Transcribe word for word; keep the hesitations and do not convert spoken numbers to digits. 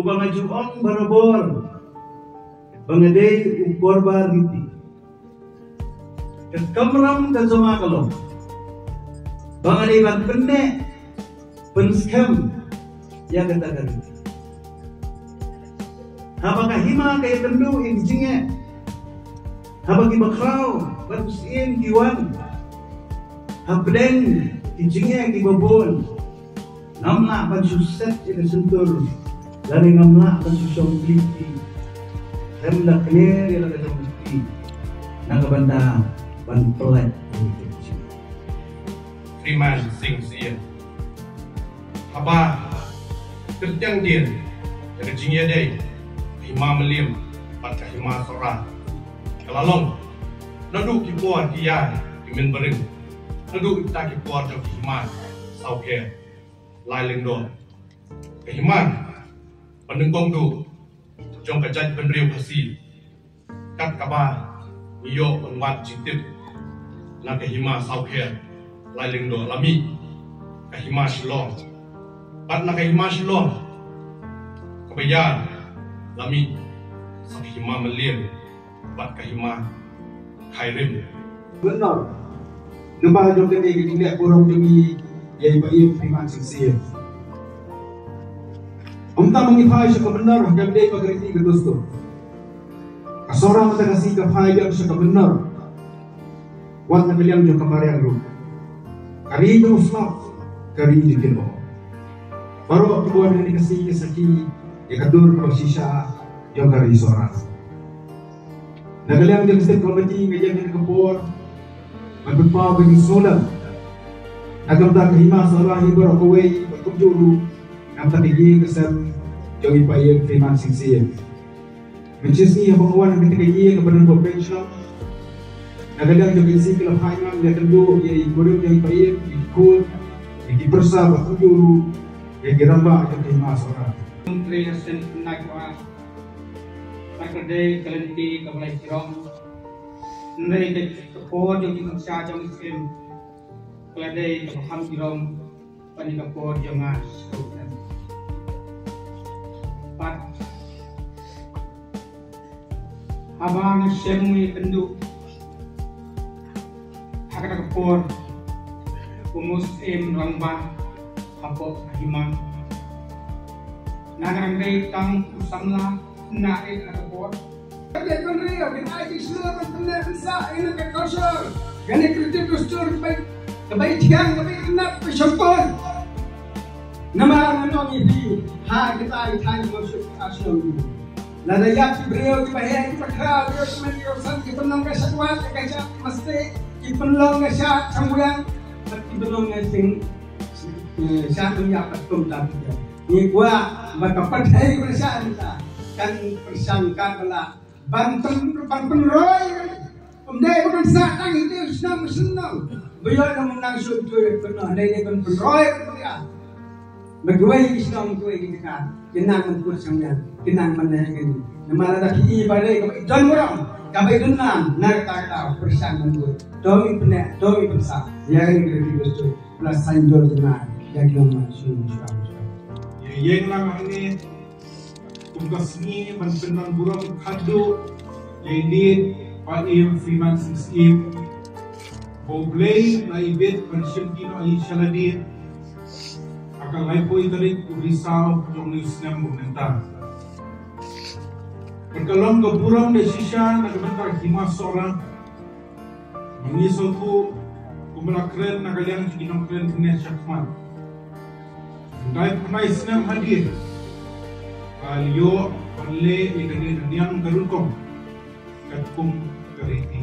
Ba nga ju ong barabor ba nga dei u Korbar Riti. Ka kamram ka jong nga ka long ba nga dei ban pynneh pynskhem ïa kata ka riti. Haba ka hima ka ïakynduh ïa ki jingeh, haba ki bakhraw bad u syiem ki wan, hapdeng ki jingeh kiba bun, ngam lah ban shu set ïa ka shyntur, lane ngam lah ban shu shong klik ki. Khlem da kner ïa la ka jong ki na ka bynta ban pynlait ïa ka jingeh. Freeman Sing Syiem. Haba kyrteng dien ïa ka jingïadei ka Hima Mylliem bad ka Hima Sohra, ka la long naduh ki por ki ïa ki mynbarim, naduh kita ki por jong ki Hima Sawkher Lai Lyngdoh. Ka hima ba nyngkong duh jong ka jaitbynriew Khasi, kat kaba ngi ïoh ban wad jingtip na ka Hima Sawkher Lai Lyngdoh, la mih ka Hima Shillong. Bad na ka Hima Shillong kaba ïa la mih sa ka Hima Mylliem bad ka Hima Khyrim. Guvernor, namar jong kane ka jingleh burom jong ngi ïa i Bah Ïing Freeman Sing Syiem. Ym tang ba ngi phai sha ka Guvernor ha ka bynta ba ka riti ka dustur. Ka Sohra mynta ka sngi ka phai biang sha ka Guvernor. Wat na ka liang jong ka mariang ruh, ka ri jong u snoh, ka ri jong ki lyoh. Baroh ki bun ha kane ka sngi ki sakhi ïa ka dur kaba shisha jong ka ri Sohra. Na ka liang jong ka State Committee nga ïeng ha kane ka por ban pynpaw ka jingsngewlem na ka bynta ka Hima Sohra hi baroh kawei, bad kumjuh ruh na ka bynta ka ïing ka sem jong i Bah Ïing Freeman Sing Syiem. Mynshisngi haba nga wan ha kata ka ïing kaba don ha Pynshong, na ka liang jong ka agency ka la phai noh ïa ka kynduh ïa i kurim jong i Bah Ïing, ïa ki khun, ïa ki pyrsa, bad kumjuh ruh ïa ki rangbah jong ka Hima Sohra. Myntri Hashim Pynai Kua, ka dei ka lynti kaba la jrong. Hynrei ka por jong ki nongshah jong i Syiem ka la dei kaba kham jrong ban ïa ka por jong nga shuh. Bad haba nga shem ïa kynduh ha kata ka por kum u Syiem rangbah hapoh ka hima, nga dang dei tang u samla na ïa kata ka por. Ka dei ban rei ïa ka ai jingshlur ban pynleh pynsah ïa ka culture, ïa ka riti dustur kaba, kaba thiang, kaba itynnad, kaba shongkun. Namar nga ong ïa phi, ha kita ki thaiñ Mawshynrut, Ashram, lada ïa ki briew kiba heh kiba khraw, briew kiba mane ki rongsan, ki pynlong ka shad wad, ka shad masti, ki pynlong ka shad shangwiang, bad ki pynlong ka shing, eh, shad nongïap bad kumta kumta. Ngi kwah ba ka pyrthei kaba shah mynta kan pyrshang, kan ba lah ban pyn, ban pynroi. Ym dei ba kan sah tang ïa ki shnong shnong ba ïoh nang, nang shu tu ïa ki, ym dei, dei ban pynroi, ban pynroi. Ba kiwei ki shnong, kiwei ki jaka kin nang ban kut shang ïa, kin nang ban leh ïa kane. Namar lada phi i ba dei kaba i don burom, kaba i don nam na kata kata, pyrshang ban kut. To ngin pyneh, to ngin pynsah ïa kane ka riti dustur. La saiñdur jngai ïa ki nongwan shu shu shu. Ïa ïeng lang hangne kum ka sngi ban pyndon burom khadduh ïa i Late Bah Ïing Freeman Sing Syiem. Ba U Blei u la ibit ban shimti noh ïa i sha lade ha ka laiphew tarik u Risaw jong une u snem ba mynta. Bad ka long ka burom da shisha na ka bynta ka Hima Sohra. Ma ngi sngewthuh kumba la kren na ka liang jong ki nongkren kane shakhmat. Khyndai phew khyndai snem hadien ka la ïoh ban leh ïa kane ka niam ka rukom katkum ka riti.